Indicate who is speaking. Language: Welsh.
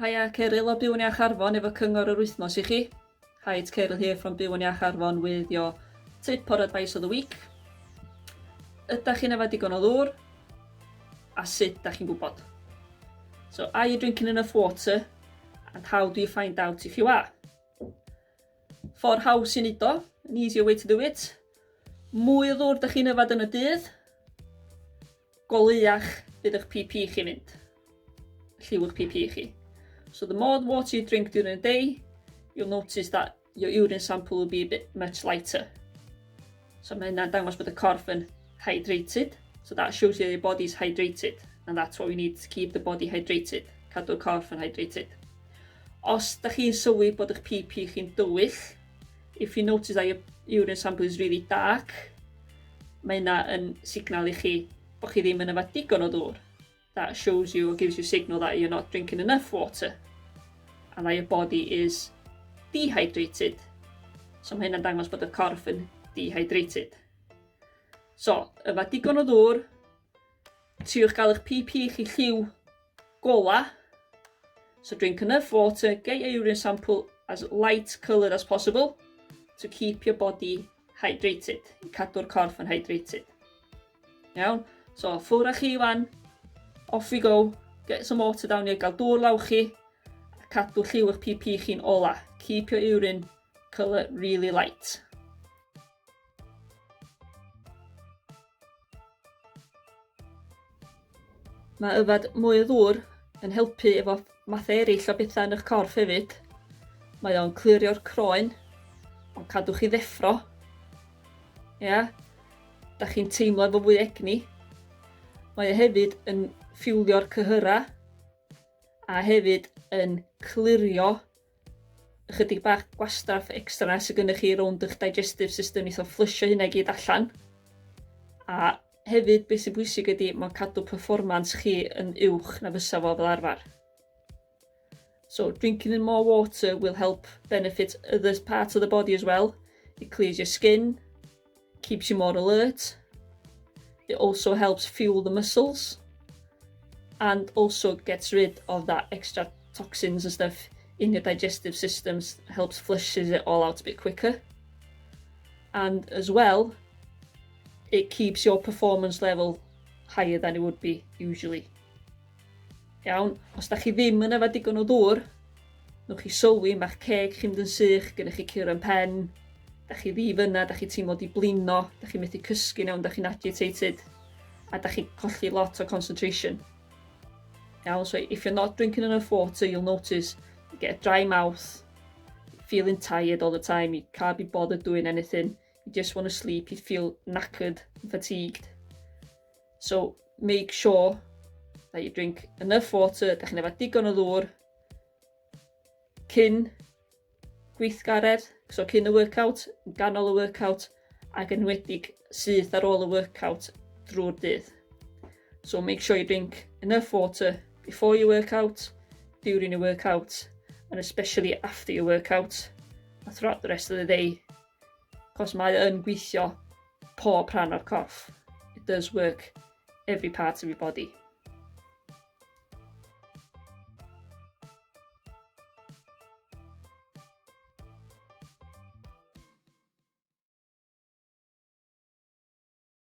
Speaker 1: Haia, Ceryl o Byw yn Iach Arfon efo cyngor yr wythnos i chi. Hi, it's Ceryl here from Byw yn Iach Arfon with your tip or advice of the week. Ydach chi'n yfed digon o ddŵr? A sut dach chi'n gwybod? So, are you drinking enough water? And how do you find out if you are? Ffordd haws i wneud o, an easier way to do it. Mwy o ddŵr dach chi'n yfed yn y dydd, goleuach bydd eich PP chi'n mynd. Lliw eich PP chi. So the more water you drink during the day, you'll notice that your urine sample will be a bit much lighter. So mae hynna'n dangos bod y corff yn hydrated. So that shows you your body is hydrated. And that's what we need to keep the body hydrated. Cadw'r corff yn hydrated. Os da chi'n sylwi bod eich PP chi'n dywyll, if you notice that your urine sample is really dark, mae hynna yn signal i chi bod chi ddim yn yfed digon o ddŵr. That shows you or gives you a signal that you're not drinking enough water and that your body is dehydrated. So mae hynna'n dangos bod y corff yn dehydrated. So, yfed digon o ddŵr, triwch gael eich PP chi lliw gola. So drink enough water, get your urine sample as light coloured as possible to keep your body hydrated, i cadw'r corff yn hydrated. Iawn? So, ffwr â chi wan, off we go, get some water down here, gael dŵr lawr chi, a cadw lliw eich PP chi'n ola. Keep your urine colour really light. Mae yfed mwy o ddŵr yn helpu efo mathau eraill o bethau yn eich corff hefyd. Mae o'n clirio'r croen, o'n cadw chi ddeffro. Ia? Yeah. Da chi'n teimlo efo fwy egni. Mae o hefyd yn ffiwlio'r cyhyrau a hefyd yn clirio ychydig bach gwastraff extra 'na sydd gennych chi rownd eich digestive system, neith o fflysio hynna i gyd allan. A hefyd, beth sy'n bwysig ydy, mae'n cadw performance chi yn uwch na fysa fo fel arfer. So, drinking in more water will help benefit other parts of the body as well. It clears your skin, keeps you more alert. It also helps fuel the muscles and also gets rid of that extra toxins and stuff in your digestive systems, helps flushes it all out a bit quicker. And as well, it keeps your performance level higher than it would be usually. Iawn, os da chi ddim yn yfed digon o ddŵr, newch chi sylwi, mae'ch ceg chi'n mynd yn sych, gennych chi cur yn pen, da chi ddif yna, da chi teimlo di blino, da chi methu cysgu iawn, da chi'n agitated, a da chi'n colli lot o concentration. Iawn, so if you're not drinking enough water, you'll notice you get a dry mouth, feeling tired all the time, you can't be bothered doing anything, you just want to sleep, you feel knackered and fatigued. So make sure that you drink enough water, da chi'n efo digon o ddŵr cyn gweithgaredd, so cyn y workout, yn ganol y workout, ac enwedig syth ar ôl y workout drwy'r dydd. So make sure you drink enough water before you work out, during your workout, and especially after your workout, and throughout the rest of the day. Cos mae yn gweithio pob rhan o'r corff. It does work every part of your body.